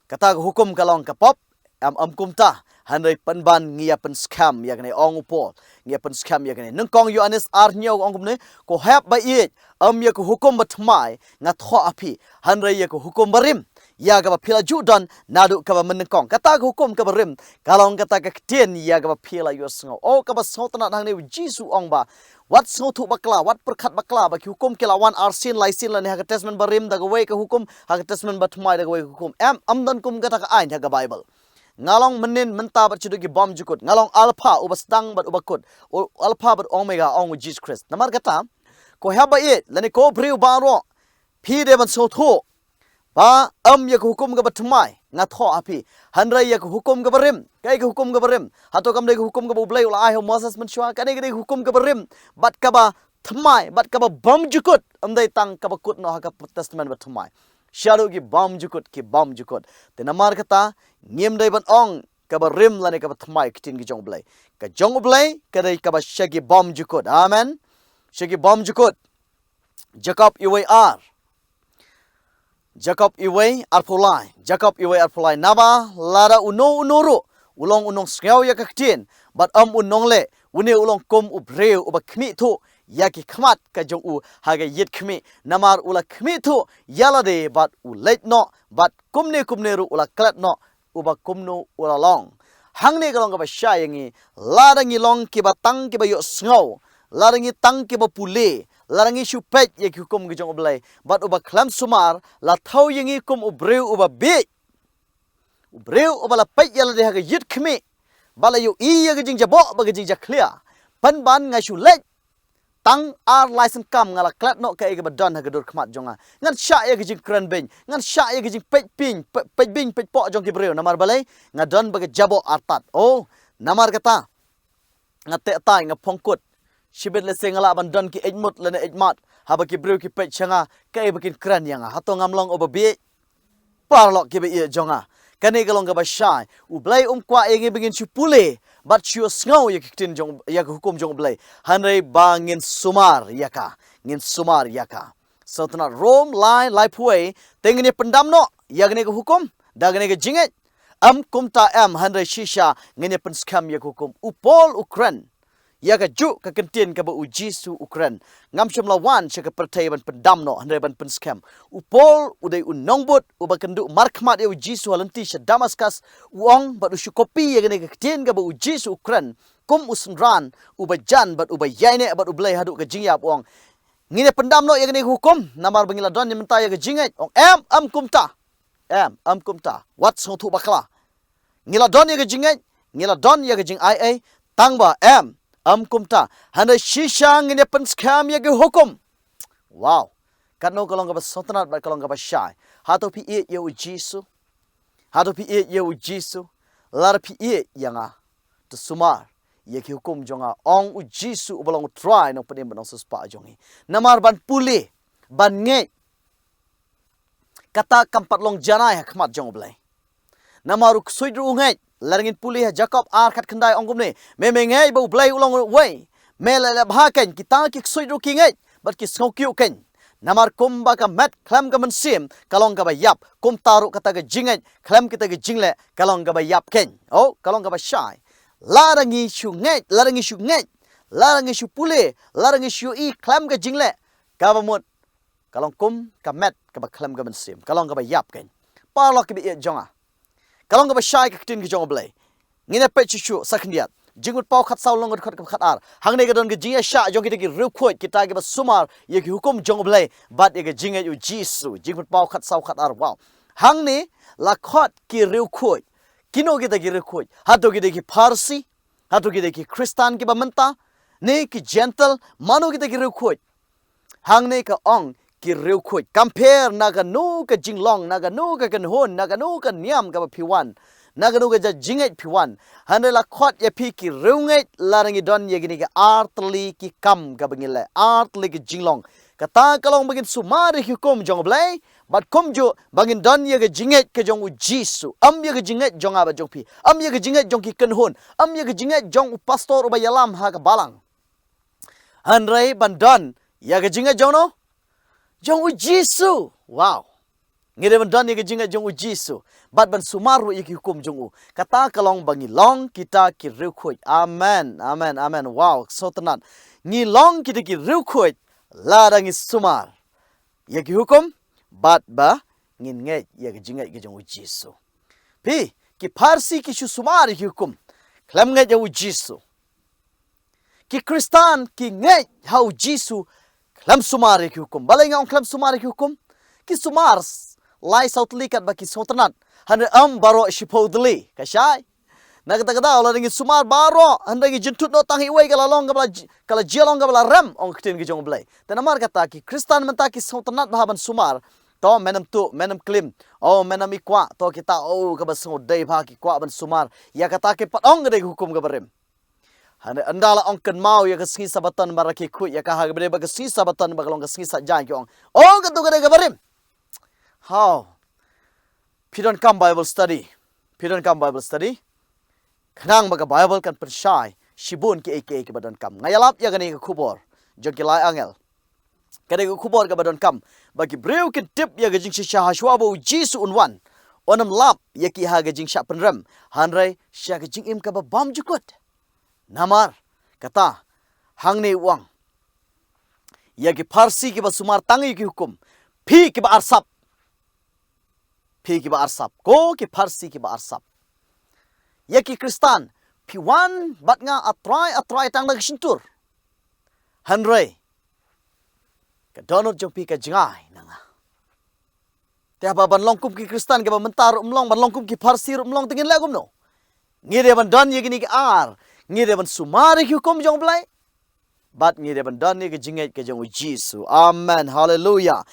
kata ka hukum ka long ka pop? Em, ym kumta. Hynrei pynban ngi ïa pynskhem ïa kane, ong u Paul. Ngi ïa pynskhem ïa kane. Nyngkong Ïoannis ar hynñiew ka ong kumne, ko hep ba ïeit, ym ïa ka hukum bathymmai nga thoh ha phi, hynrei ïa ka hukum barim, ïa kaba phi la ju don naduh kaba mynnyngkong. Kata ka hukum kaba rim ka long kata ka ktien ïa kaba phi la ïohsngew. O, kaba sngewtynnat hangne, u Jisu u ong ba wat sngewthuh bakla, wat pyrkhat bakla ba ki hukum ki la wan arsien laisien lane ha ka Testament barim da kawei ka hukum, ha ka Testament bathymmai da kawei ka hukum. Em, ym don kum kata ka aiñ ha ka Baibl. Nga long mynnin, mynta bad shaduh ki bymjukut. Nga long Alpha, uba sdang bad uba kut. U Alpha bad Omega, ong u Jisu Khrist. Namar kata, ko hep ba ïeit lane ko briew baroh, phi dei ban sngewthuh ba ym ïa ka hukum kaba thymmai nga thoh ha phi, hynrei ïa ka hukum kaba rim. Kaei ka hukum kaba rim? Hato kam dei ka hukum kaba U Blei u la ai ha u Moses mynshuwa? Kane ka dei ka hukum kaba rim bad kaba thymmai bad kaba bymjukut. Ym dei tang kaba kut noh ha ka Testament bathymmai. Shaduh ki bymjukut, ki bymjukut. Te namar kata, ngim dei ban ong kaba rim lane kaba thymmai ktien ka jong U Blei. Ka jong U Blei ka dei kaba sha ki bymjukut. Amen. Sha ki bymjukut. Jakob uwei ar. Jakob uwei arphew lai. Jakob uwei arphew lai. Naba lada uno uno ruh u long u nongsngew ïa ka ktien bad ym u nongleh, une u long kum u briew uba khmih thuh ïa ki khmat ka jong u ha ka ïit khmih. Namar u la khmih thuh ïa lade bad u leit noh, bad kumne kumne ruh u la klet noh, uba kumno u la long. Hangne ka long kaba shai ïa ngi, lada ngi long kiba tang kiba ïohsngew, lada ngi tang kiba pule, lada ngi shu peit ïa ki hukum ki jong U Blei, bad uba khlem sumar la thew ïa ngi kum u briew uba bieit. U briew uba la peit ïa lade ha ka ïit khmih, ba la ïohi ïa ka jingjaboh bad ka jingjakhlia. Pynban nga shu leit tang ar lai sien kam nga la klet noh kaei kaba don ha ka dur khmat jong nga. Ngan shah ïa ka jingkren beiñ, ngan shah ïa ka jingpeit beiñ, pe-, peit beiñ peit poh jong ki briew, namar balei? Nga don bad ka jaboh artat. Oh, namar kata nga teh tai, nga pongkut. Shibit lehse nga lah ban don ki eit mut lane eit mat, haba ki briew ki peit sha nga, kaei ba kin kren ïa nga? Hato ngam long uba bieit? Paralok kiba ïeit jong nga, kane ka long kaba shai. U Blei um kwah ïa ngi ba ngin shu pule bad shu sngew ïa ka ktien jong, ïa ka hukum jong U Blei, hynrei ba ngin sumar ïa ka, ngin sumar ïa ka. Sngewtynnad, Rom lai, laiphew wei: Te ngin ïa pyndam noh ïa kane ka hukum da kane ka jingngeit? Em kumta em, hynrei shisha ngin ïa pynskhem ïa ka hukum. U Paul u kren ïa kajuh ka kyntien kaba U Jisu u kren. Ngam shym la wan sha ka pyrthei ban pyndam noh, hynrei ban pynskhem. U Paul u dei u nongbud uba kynduh markhmat ïa U Jisu ha lynti sha Damaskas, u ong bad u shu kopi ïa kane ka ktien kaba U Jisu u kren, kum u synran uba jan bad uba ïaineh bad U Blei haduh ka jingïap, u ong: Ngin ïa pyndam noh ïa kane ka hukum namar ba ngi la don ïa mynta ïa ka jingngeit? Ong: Em, em kumta. Em, em kumta. Wat sngewthuh bakla. Ngi la don ïa ka jingngeit, ngi la don ïa ka jingaiei, tangba em, em kumta, hynrei shisha ngin ïa pynskhem ïa ki hukum. Wow. Katno ka long kaba sngewtynnad bad ka long kaba shai. Hato phi ïeit ïa U Jisu? Hato phi ïeit ïa U Jisu? Lada phi ïeit ïa nga, to sumar ïa ki hukum jong nga, ong U Jisu uba long U Trai Nongpynim bad Nongsiewspah jong ngi. Namar ban pule, ban ngeit, kata kam pat long janai ha khmat jong U Blei. Namar u ksuid ruh u ngeit. Lada ngin pule ha Jakob ar khatkhyndai, ong kumne: Me, me ngeit ba U Blei u long uwei, me leh leh bha keiñ, kita ki ksuid ruh ki ngeit bad ki sngewkyiuh keiñ. Namar kumba ka met khlem ka mynsiem ka long kaba ïap, kumta ruh kata ka jingngeit khlem kita ki jingleh ka long kaba ïap keiñ. Oh, ka long kaba shai. Lada ngi shu ngeit, lada ngi shu ngeit, lada ngi shu pule, lada ngi shu ïohi khlem ka jingleh, kaba mut ka long kum ka met kaba khlem ka mynsiem, ka long kaba ïap keiñ. Paralok kiba ïeit jong nga, ka long kaba shai ka ktien ka jong U Blei. Ngin ïa peit shuh shuh sa khyndiat. Jingpynpaw khatsaw, lynnong dkhot kaba khatar. Hangne ka don ka jingïashah jong kita ki riewkhuid, kita kiba sumar ïa ki hukum jong U Blei bad ïa ka jingngeit U Jisu. Jingpynpaw khatsaw khatar. Wow. Hangne la khot ki riewkhuid. Kino kita ki riewkhuid? Hato kita ki Pharisi? Hato kita ki Khristan kiba mynta? Ne ki Jentil? Mano kita ki riewkhuid? Hangne ka ong ki riewkhuid. Kam pher na kano ka jinglong, na kano ka kynhun, na kano ka niam kaba phi wan, na kano ka ja-, jingngeit phi wan. Hynrei la khot ïa phi ki riewngeit lada ngi don ïa kine ki artylli ki kam kaba ngi leh, artylli ki jinglong. Kata ka long ba ngin sumar ïa ki hukum jong U Blei, bad kumjuh ba ngin don ïa ka jingngeit ka jong U Jisu. Em ïa ka jingngeit jong nga bad jong phi. Em ïa ka jingngeit jong ki kynhun. Em ïa ka jingngeit jong u pastor uba ïalam ha ka balang. Hynrei ban don ïa ka jingngeit jong no? Jong U Jisu. Wow. Ngi dei ban don ïa ka jingngeit jong U Jisu bad ban sumar ruh ïa ki hukum jong u. Kata ka long ba ngi long kita ki riewkhuid. Amen, amen, amen. Wow, sngewtynnad. Ngi long kita ki riewkhuid lada ngi sumar ïa ki hukum bad ba ngin ngeit ïa ka jingngeit ka jong U Jisu. Phi, ki Pharisi ki shu sumar ïa ki hukum, khlem ngeit ïa U Jisu. Ki Khristan ki ngeit ha U Jisu, khlem sumar ïa ki hukum. Balei nga ong khlem sumar ïa ki hukum? Ki sumar s-, lai saw tylli katba ki sngewtynnad, hynrei em baroh shiphew tylli. Ka shai? Na kata ka daw lada ngi sumar baroh, hynrei ngi jynthut noh tang iwei, ka la long kaba la j-, ka la jia long kaba la rem, ong ka ktien ka jong U Blei. Te namar kata ki Khristan mynta ki sngewtynnad bha ban sumar. To men em tuh, men em klim, oh men em i kwah, to kita, oh kaba sngewdei bha ki kwah ban sumar. Ïa kata ki pat ong ka dei ka hukum kaba rim. Hynrei ynda la ong kynmaw ïa ka sngi Sabaton, ba la ki khuid ïa ka ha kaba dei ba ka sngi Sabaton ba ka long ka sngi saitjaiñ, ki ong, oh kato ka dei kaba rim. Haw. Phi donkam Bible study. Phi donkam Bible study. Khnang ba ka Bible kan pynshai shibun kiei kiei kiba donkam. Nga ïalap ïa kane ka khubor jong ki lai angel. Ka dei ka khubor kaba donkam ba ki briew kin tip ïa ka jingshisha, hashwa ba U Jisu un wan, un ym lap ïa ki ha ka jingshah pynrem, hynrei sha ka jingim kaba bymjukut. Namar kata, hangne u ong ïa ki Pharisi kiba sumar tang ïa ki hukum: Phi kiba arsap. Phi kiba arsap. Ko ki Pharisi kiba arsap. ïa ki Khristan, phi wan bad nga A Trai, A Trai tang da ka shyntur. Hynrei ka dohnud jong phi ka jngai na nga. Te haba ban long kum ki Khristan kiba mynta ruh ym long, ban long kum ki Pharisi ruh ym long, te ngin leh kumno? Ngi dei ban don ïa kine ki ar, ngi dei ban sumar ïa ki hukum jong U Blei, bad ngi dei ban don ïa ka jingngeit ka jong U Jisu. Amen. Haleluya.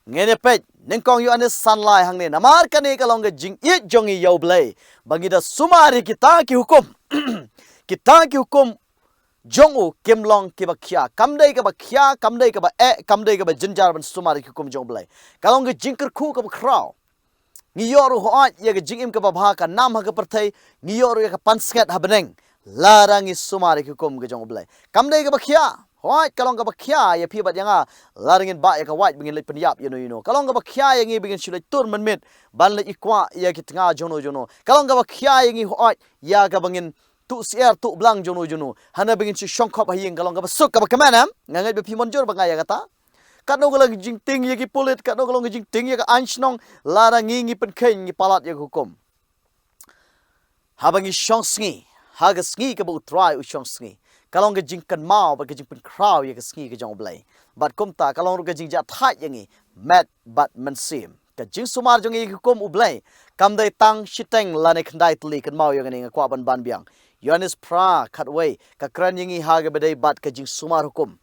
Ngin ïa peit nyngkong Ïoannis san lai hangne, namar kane ka long ka jingïeit jong ngi ïa U Blei, ba ngi da sumar ïa kita ki hukum. Kita ki hukum jong u kim long kiba khia. Kam dei kaba khia, kam dei kaba eh, kam dei kaba jynjar ban sumar ïa ki hukum jong U Blei. Ka long ka jingkyrkhu kaba khraw. Ngi ïoh ruh hooid ïa ka jingim kaba bha ka nam ha ka pyrthei, ngi ïoh ruh ïa ka pansngiat ha bneng lada ngi sumar ïa ki hukum ka jong U Blei. Kam dei kaba khia. Hooid, ka long kaba khia ïa phi bad ïa nga lada ngin bah ïa ka wait ba ngin leit pynïap ïano ïano. Ka long kaba khia ïa ngi ba ngin shu leit tur mynmiet ban leit ïa kwah ïa ki tnga jongno jongno. Ka long kaba khia ïa ngi hooid ïa kaba ngin tuh syiar tuh blang jongno jongno. Hana ba ngin shu shongkhop ha ïing, ka long kaba suk kaba kmen, em? Nga ngeit ba phi mynjur bad nga ïa kata. Katno ka long ka jingtieng ïa ki pulit, katno ka long ka jingtieng ïa ka aiñ shnong, lada ngi ngi pynkheiñ, ngi palat ïa ka hukum. Haba ngi shong sngi ha ka sngi kaba U Trai u shong sngi, ka long ka jingkynmaw bad ka jingpynkhraw ïa ka sngi ka jong U Blei. Bad kumta ka long ruh ka jingjahthait ïa ngi met bad mynsiem. Ka jingsumar jong ngi ïa ki hukum U Blei kam dei tang shiteng lane khyndai tylli. Kynmaw ïa kane, nga kwah ban ban biang. Ïoannis phra khatwei ka kren ïa ngi ha kaba dei bad ka jingsumar hukum.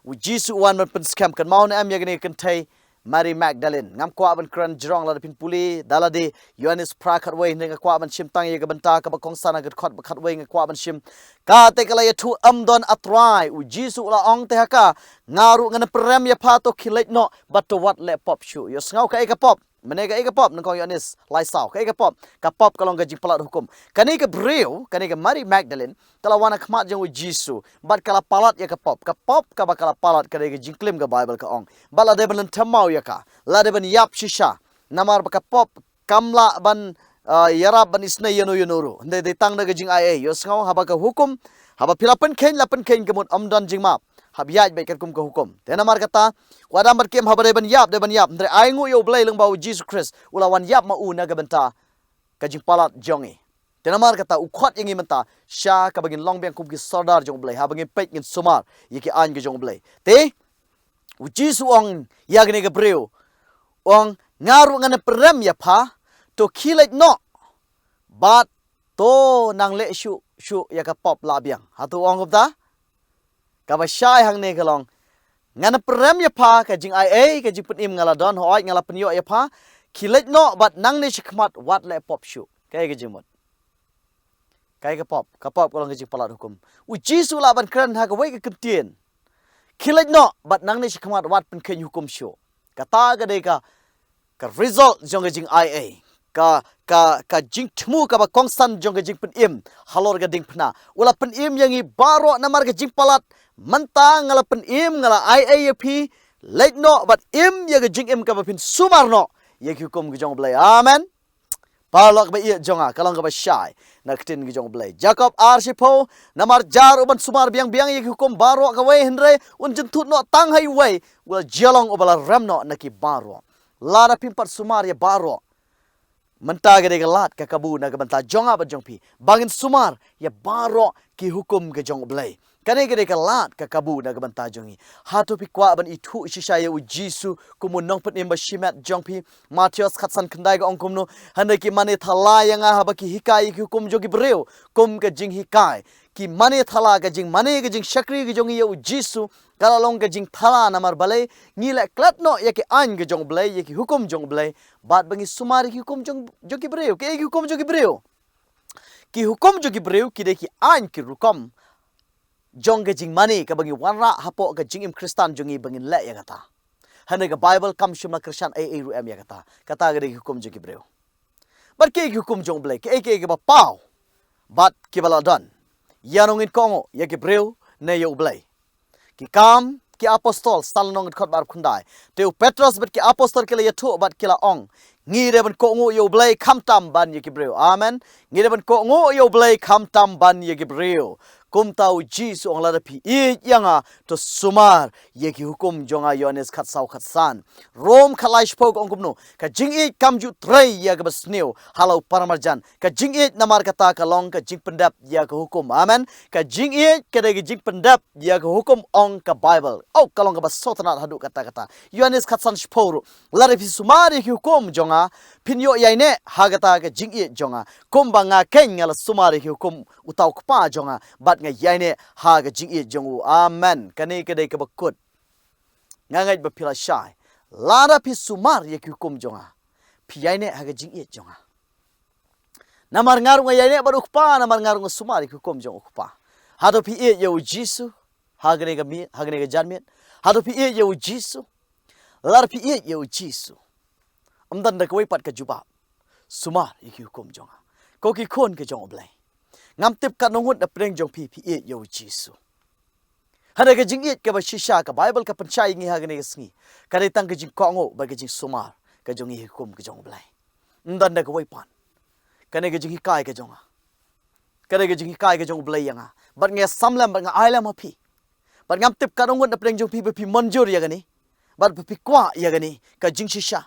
U Jisu u wan ban pynskhem. Kynmaw ne em ïa kane ka kynthei Mary Magdalene? Ngam kwah ban kren jrong, lada phin pule da lade Ïoannis phra khatwei, hynrei nga kwah ban shim tang ïa ka bynta kaba kongsan ha ka dkhot ba khatwei, nga kwah ban shim. Kata ka la ïathuh, ym don A Trai. U Jisu u la ong te ha ka, nga ruh ngan pyrem ïa pha, to khie leit noh bad to wat leh pop shuh. Ïohsngew kaei ka pop? Mynne kaei ka pop? Nyngkong Ïoannis lai saw, kaei ka pop? Ka pop ka long ka jingpalat hukum. Kane ka briew, kane ka Mary Magdalene, ka la wan ha khmat jong U Jisu bad ka la palat ïa ka pop. Ka pop kaba ka la palat ka dei ka jingklim, ka Baibl ka ong. Bad la dei ban lynthem maw ïa ka, la dei ban ïap shisha. Namar ba ka pop kam lah ban, ah, ïarap ban isynei ïano ïano ruh. Hynrei dei tang da ka jingai ei. Ïohsngew, haba ka hukum, haba phi la pynkheiñ, la pynkheiñ ka mut, ym don jingmap. Hap ïaid beit katkum ka hukum. Te namar kata, u Adam bad ka Im haba dei ban ïap, dei ban ïap. Hynrei ainguh ïa U Blei lyngba U Jisu Khrist, u la wan ïap ma u na ka bynta ka jingpalat jong ngi. Te namar kata u khot ïa ngi mynta sha kaba ngin long biang kum ki sordar jong U Blei, haba ngin peit, ngin sumar ïa ki aiñ ka jong U Blei. Te U Jisu u ong ïa kane ka briew, u ong, nga ruh ngan pyrem ïa pha, to khie leit noh bad to nang leh shuh shuh ïa ka pop lah biang. Hato u ong kumta? Kaba shai hangne ka long, ngan pyrem ïa pha, ka jingai ei, ka jingpynim nga la don, hooid nga la pynïoh ïa pha. Khie leit noh bad nangne shakhmat wat leh pop shuh. Kaei ka jingmut? Kaei ka pop? Ka pop ka long ka jingpalat hukum. U Jisu u lah ban kren ha kawei ka kyntien, khie leit noh bad nangne shakhmat wat pynkheiñ hukum shuh. Kata ka dei ka, ka result jong ka jingai ei, ka, ka, ka jingthmu kaba kongsan jong ka jingpynim halor ka diengphna. U la pynim ïa ngi baroh namar ka jingpalat. Mynta nga la pynim, nga la ai ei ïa phi, leit noh bad im ïa ka jingim kaba phin sumar noh ïa ki hukum ka jong U Blei. Amen. Paralok ba ïeit jong nga, ka long kaba shai na ka ktien ka jong U Blei. Jakob ar shiphew, namar jar u ban sumar biang biang ïa ki hukum baroh kawei, hynrei un jynthut noh tang ha iwei, u la jia long uba la rem noh na ki baroh. Lada phim pat sumar ïa baroh, mynta ka dei ka lad ka kabu na ka bynta jong nga bad jong phi, ba ngin sumar ïa baroh ki hukum ka jong U Blei. Kane ka dei ka lad ka kabu na ka bynta jong ngi. Hato phi kwah ban ithuh shisha ïa U Jisu kum u nongpynim ba shimet jong phi? Mathaios khatsan khyndai ka ong kumno? Hynrei ki mane thala ïa nga haba ki hikai ïa ki hukum jong ki briew kum ka jinghikai. Ki mane thala, ka jingmane, ka jingshakri ka jong ngi ïa U Jisu ka la long ka jingthala, namar balei? Ngi leh klet noh ïa ki aiñ ka jong U Blei, ïa ki hukum jong U Blei, bad ba ngi sumar ïa ki hukum jong, jong ki briew. Ki, ki hukum jong ki briew? Ki hukum jong ki briew ki dei ki aiñ, ki rukom jong ka jingmane kaba ngi wanrah hapoh ka jingim Khristan jong ngi ba ngin leh ïa kata. Hynrei ka Baibl kam shym la kyrshan ei ei ruh em ïa kata. Kata ka dei ki hukum jong ki briew. Bad kiei ki hukum jong U Blei? Kiei kiei kiba paw bad kiba la don? Ïano ngin kohnguh, ïa ki briew ne ïa U Blei? Ki Kam ki Apostol san lynnong dkhot ba arphew khyndai. Te u Petros bad ki apostol ki la ïathuh bad ki la ong, ngi dei ban kohnguh ïa U Blei khamtam ban ïa ki briew. Amen. Ngi dei ban kohnguh ïa U Blei khamtam ban ïa ki briew. Kumta u Jisu u ong, lada phi ïeit ïa nga, to sumar ïa ki hukum jong nga, Ïoannis khatsaw khatsan. Rom khatlai shiphew ka ong kumno, ka jingïeit kam ju trei ïa kaba sniew ha la u paramarjan. Ka jingïeit namar kata ka long ka jingpyndep ïa ka hukum. Amen. Ka jingïeit ka dei ka jingpyndep ïa ka hukum, ong ka Baibl. Oh, ka long kaba sngewtynnat haduh katta katta. Ïoannis khatsan shiphew ruh, lada phi sumar ïa ki hukum jong nga, phin ïoh ïaineh ha kata ka jingïeit jong nga, kumba nga keiñ nga la sumar ïa ki hukum uta u Kpa jong nga, bad nga ïaineh ha ka jingïeit jong u. Amen. Kane ka dei kaba kut. Nga ngeit ba phi la shai. Lada phi sumar ïa ki hukum jong nga, phi ïaineh ha ka jingïeit jong nga. Namar nga ruh nga ïaineh bad u Kpa, namar nga ruh nga sumar ïa ki hukum jong u Kpa. Hato phi ïeit ïa u Jisu ha kane ka miet, ha kane ka janmiet? Hato phi ïeit ïa u Jisu? Lada phi ïeit ïa u Jisu, ym don da kawei pat ka jubab. Sumar ïa ki hukum jong nga. Ko ki khun ka jong U Blei, ngam tip katno ngut na pdeng jong phi phi ïeit ïa u Jisu. Hynrei ka jingïeit kaba shisha ka Baibl ka pynshai ïa ngi ha kane ka sngi, ka dei tang ka jingkohnguh bad ka jingsumar ka jong ngi ïa ki hukum ka jong U Blei. Ym don da kawei pat. Kane ka jinghikai ka jong nga, ka dei ka jinghikai ka jong U Blei ïa nga, bad nga ïasam lem bad nga ai lem ha phi. Bad ngam tip katno ngut na pdeng jong phi ba phi mynjur ïa kane, bad ba phi kwah ïa kane ka jingshisha.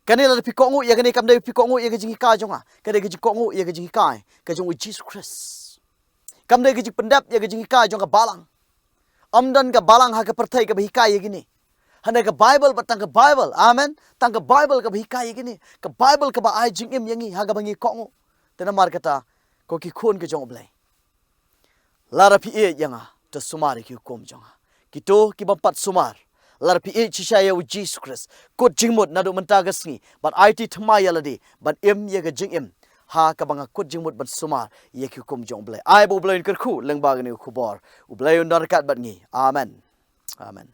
Kane lada phi kohnguh ïa kane, kam dei phi kohnguh ïa ka jinghikai jong nga, ka dei ka jingkohnguh ïa ka jinghikai ka jong u Jisu Khrist. Kam dei ka jingpyndep ïa ka jinghikai jong ka balang. Ym don ka balang ha ka pyrthei kaba hikai ïa kine. Hynrei ka Baibl, bad tang ka Baibl. Amen. Tang ka Baibl kaba hikai ïa kine. Ka Baibl kaba ai jingim ïa ngi ha kaba ngi kohnguh. Te namar kata, ko ki khun ka jong U Blei, lada phi ïeit ïa nga, to sumar ïa ki hukum jong nga. Kito ki bym pat sumar, lada phi ïeit shisha ïa u Jisu Khrist, kut jingmut naduh mynta ka sngi, bad aiti thymmai ïa lade, bad im ïa ka jingim ha kaba nga kut jingmut ban sumar ïa ki hukum jong U Blei. Ai ba U Blei un kyrkhu lyngba kane ka khubor. U Blei un don ryngkat bad ngi. Amen. Amen.